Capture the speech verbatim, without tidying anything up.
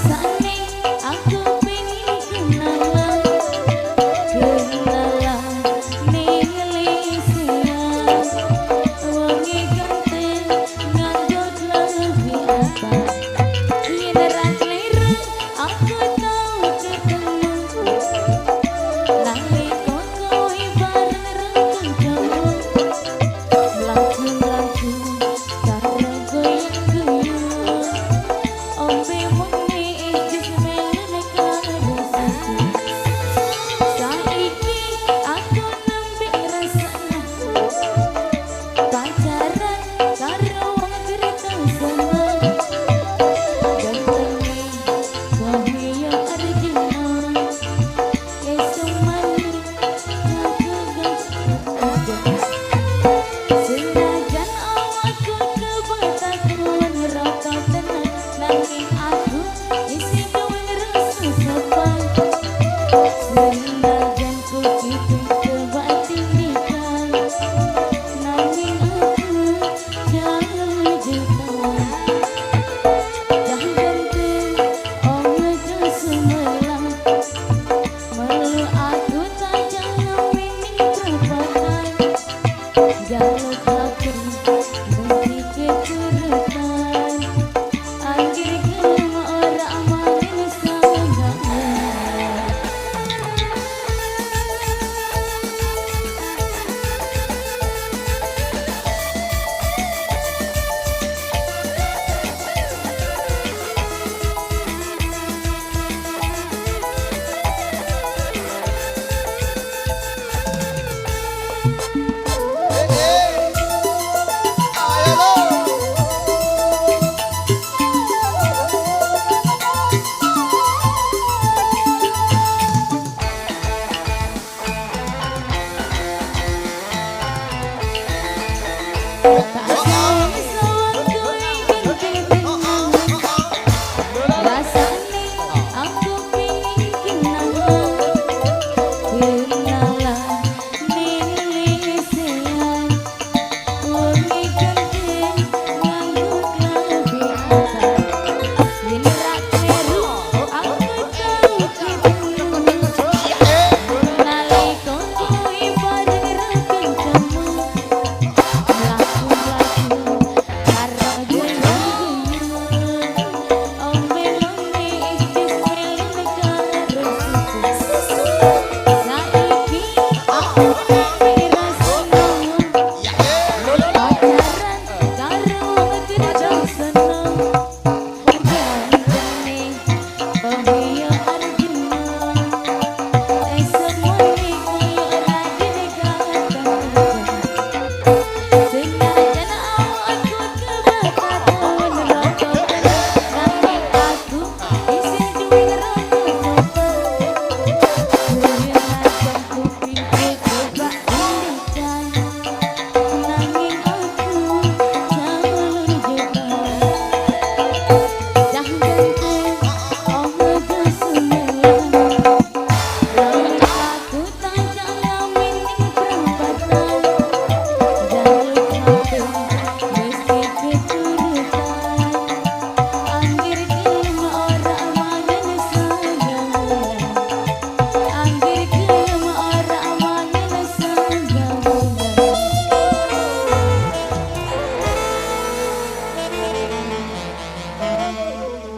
Sane aku pengen kenalan, kenalan ning Lisia. Wonge ganteng nganggo klambi abang. Yen ra kleru aku tau ketemu. Nalika kowe bareng rengkung jamu. Mlaku-mlaku karo goyang-goyang. Ombe muni jus melene karo susu. Saiki aku nembe rasane pacaran karo wong Kertosono. Gantenge Wahyu Arjuna. Esuk mani aku gak. Senajan awakku kebetakuan rata tenang, nanging aku